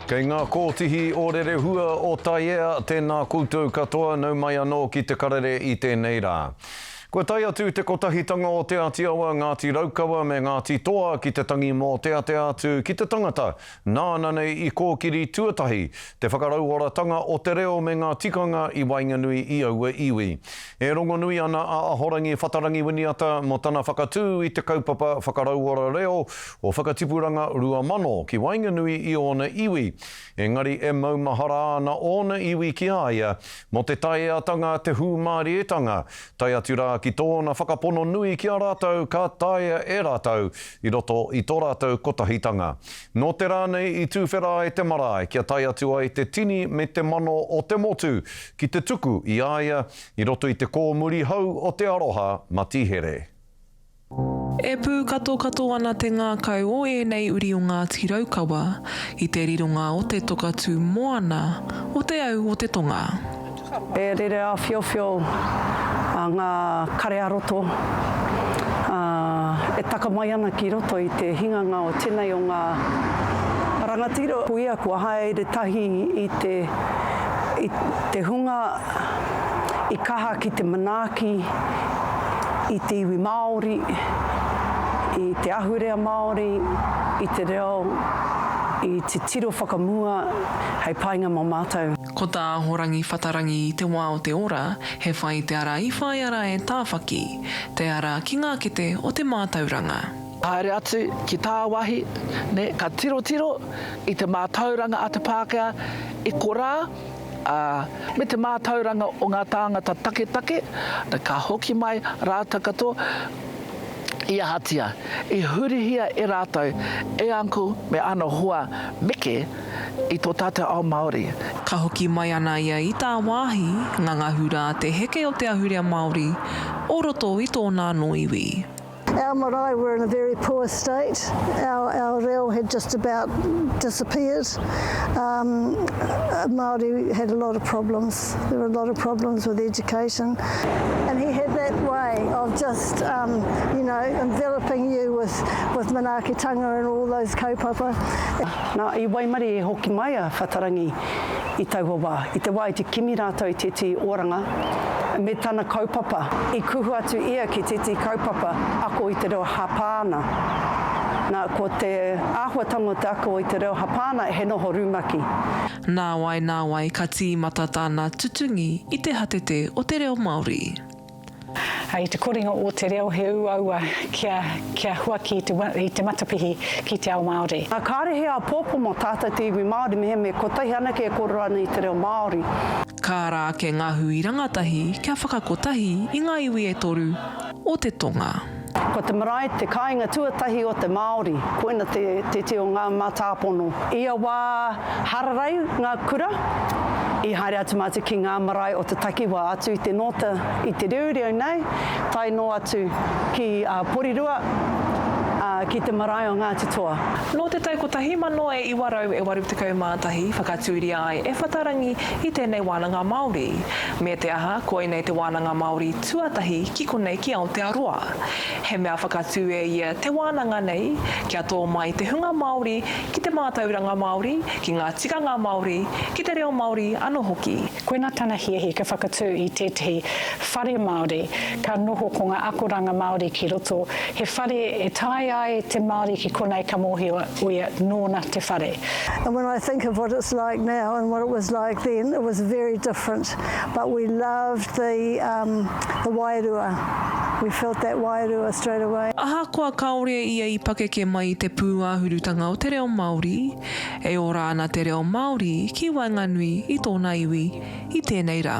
Kei ngā kōtihi o Rerehua o Taiea, tēnā koutou katoa, nau mai anō ki te karere i tēnei rā. Kua tae atu te kotahitanga o Te Āti Awa, Ngāti Raukawa me Ngāti Toa ki te tangi mōteatea atu ki te tangata nāna nei i kōkiri tuatahi te whakarauoratanga o te reo me ngā tikanga i waenganui i aua iwi. E rongonui ana a Ahorangi Whatarangi Winiata mō tana whakatū i te kaupapa whakarauora reo o Whakatipuranga 2000 ki waenganui i ōna iwi, engari e maumahara ana ōna iwi ki a ia mō te taeatanga, te hūmārietanga, tae atu rā ki tōna whakapono nui ki a rātou ka taea e rātou i roto i tō rātou kotahitanga. Nō te rā nei i tūwhera ai te marae kia tae atu ai te tini me te mano o te motu ki te tuku i a ia i roto i te kōmuri hau o te aroha matihere. E pūkatokato ana te ngākau o ēnei uri o Ngāti Raukawa i te rironga o te toka tū moana o Te Au o te Tonga. E rere āwhiowhio ngā kare ā-roto, ā, e taka mai ana ki roto i te hinganga o tenei o ngā rangatira. Ko ia kua haere tahi i te, i te hunga i kaha ki te manaaki i te iwi Māori, i te ahurea Māori, i te reo, i te tiro whakamua hei painga mō mātou. Ko tā Ahorangi Whatarangi i te wā o te ora, he whai i te ara i whāia rā e Tāwhaki, te ara ki ngā kete o te mātauranga. Haere atu ki tāwāhi, nē, ka tirotiro i te mātauranga a te Pākehā i korā, ā, me te mātauranga o ngā tāngata taketake, ka hoki mai rātou katoa, i ahatia, i hurihia e rātou, e Uncle me ana hoa meke i tō tātou ao Māori. Ka hoki mai ana ia i tāwāhi, ngangahu rā te heke o te ahurea Māori o roto i tōna anō iwi. Our marae were in a very poor state, our, our reo had just about disappeared, um, Māori had a lot of problems, there were a lot of problems with education and he had that way of just, um, you know, enveloping you with, with manaakitanga and all those kaupapa. Nā, i waimarie hoki mai a Whatarangi i taua wā, i te wā i te kimi rātou i tētehi oranga me tana kaupapa. I kuhu atu ia ki tētehi kaupapa ako i te reo Hapāna. Nā, ko te āhuatanga o te ako i te reo Hapāna he noho rumaki. Nāwai, nāwai ka tīmata tāna tutungi i te hatete o te reo Māori. I te korenga o te reo he uaua kia, kia huaki i te, i te matapihi ki te ao Māori. Nā, kāre he āpōpō mō tātou te iwi Māori mehemea kotahi anake e kōrero ana i te reo Māori. Ka ara ake ngā hui rangatahi kia whakakotahi i ngā iwi e toru o te tonga. Ko te marae te kāinga tuatahi o te Māori, koina te tētehi o ngā mātāpono. Ia wā hararei ngā kura, i haere atu mātou ki ngā marae o te takiwā, atu i te nōta i te reureu nei, tae noa atu ki Porirua, ki te marae o Ngāti Toa. Nō te tau 1981 whakatūria ai e Whatarangi i tēnei wānanga Māori. Me te aha, koinei te wānanga Māori tuatahi ki konei ki Aotearoa. He mea whakatū e ia te wānanga nei kia tō mai te hunga Māori ki te mātauranga Māori, ki ngā tikanga Māori, ki te reo Māori anō hoki. Koina tana hiahia kia whakatū i tētehi whare Māori ka noho ko ngā akoranga Māori ki roto, he whare e tae ai te Māori ki konei ka mōhio ia nōna te whare. And when I think of what it's like now and what it was like then, it was very different. But we loved the, um, the wairua. We felt that wairua straight away. Ahakoa kāore ia i pakeke mai i te pūāhurutanga o te reo Māori, e ora ana te reo Māori ki waenganui i tōna iwi i tēnei rā.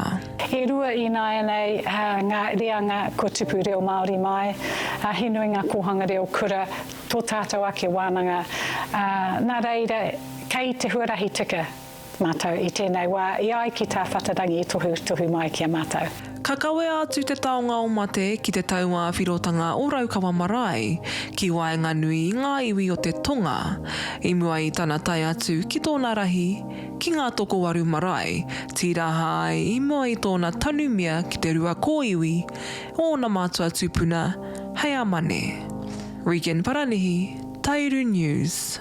E rua ināianei ngā reanga kua tupu reo Māori mai, he nui ngā kōhanga reo kura, tō tātou ake wānanga, ā, nā reira, kei te huarahi tika mātou i tēnei wā, i ai ki tā Whatarangi i tohutohu mai ki a mātou. Ka kawea atu te taonga o mate ki te tauāwhirotanga o Raukawa Marae, ki waenganui i ngā iwi o te tonga, i mua i tana tae atu ki tōna rahi, ki Ngā Tokowaru Marae, tīraha ai i mua i tōna tanumia ki te rua kōiwi o ōna mātua tūpuna, hei a Mane. Regan Paranihi, Taiuru News.